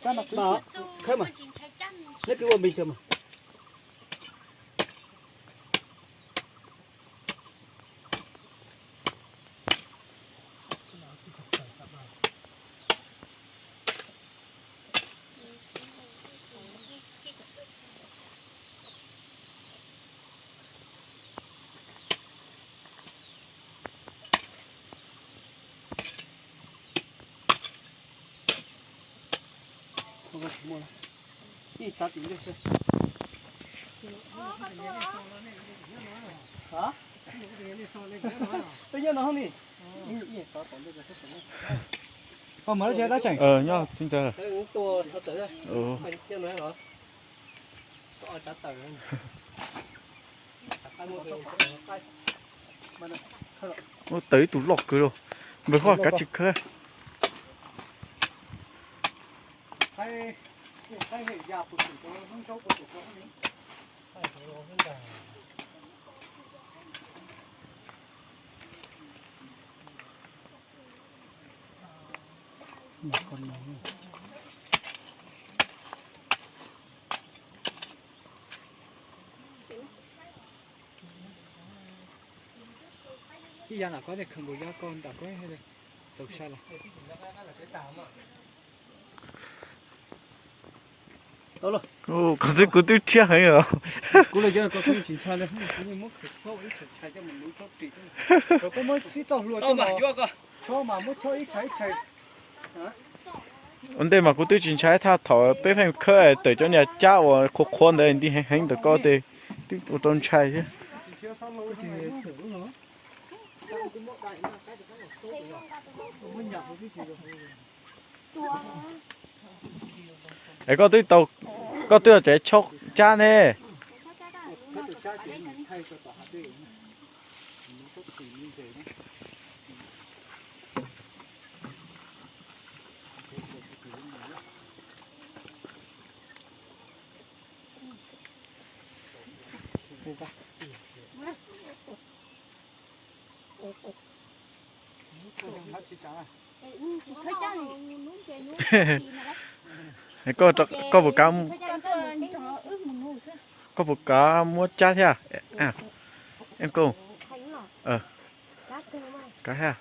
Khawb mas, neb kwv ua bình thường mas. Peb nyob no ni. Koj mas lub tsev dab tseem. Nyob txheeb tawv. Ua tawm ib tug loj kawg lauj. Npawg Huab kav tsij khawb. Ib yam nram koj nej khaws nkaus yab koj nram koj tau sai los. Kuv twb, kuv twb rhiab heev os. Kuv los yog koj twb tsis ntshai li, kuv muab khaws txhob ib tsham tshais coj mus nuv txhob ris. Koj muab tib txoj hlua coj los, txhob mas muab txhob ib tshais ib tshais. Ua ntej mas kuv twb tsis ntshai, thaj thaum peb pheej khawb tawm cov niag cab uas qhuav qhuav ntawd nti heev heev ntawm koj tes, twb ua rau ntshai thiab. Es koj twb tau, koj twb tseem chob cab ne. Koj, koj puas kav, koj puas kav muab cab thiab? Koj, kav thiab.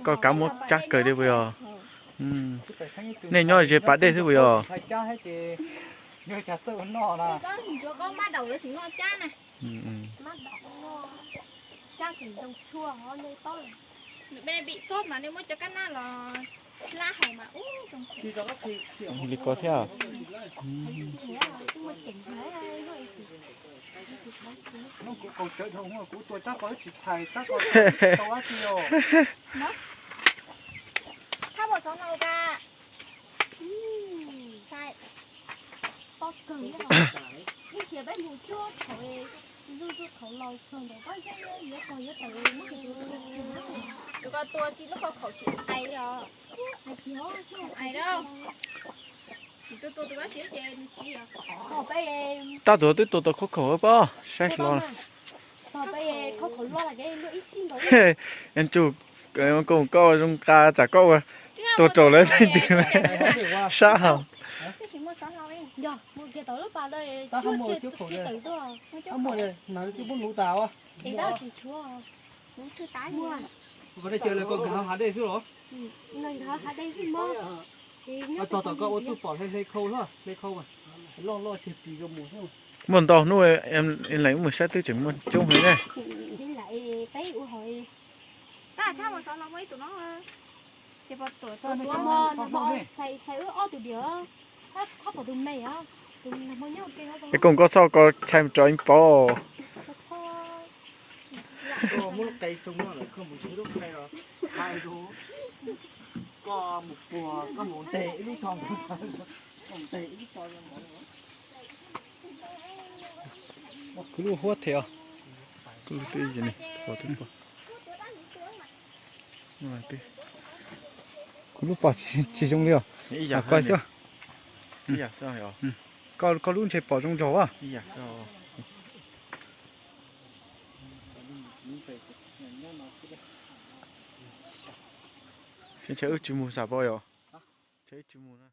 Koj kav muab cab kawg li puas yog? Nej nyob ze pas dej xwb puas yog? Li ko thiab. Tab tus twb tua tau khauj khaum pob saib hlo. Ntsuj, koj zoo nqa tsam koj ua tua raug lawv leej twg sab hos. Muaj ntau hnub lees mus saib twb tseem muaj coob heev ne. Es koj, koj txhob, koj txhais rau ib pov. Kuv lub huab them os. Kuv lub twb ib, kuv lub pom tsis zoo li os. Koj xwb. Koj lub ntshe pom zoo zaug as. Wb tsis mus xam pom yom. Tsis mus na.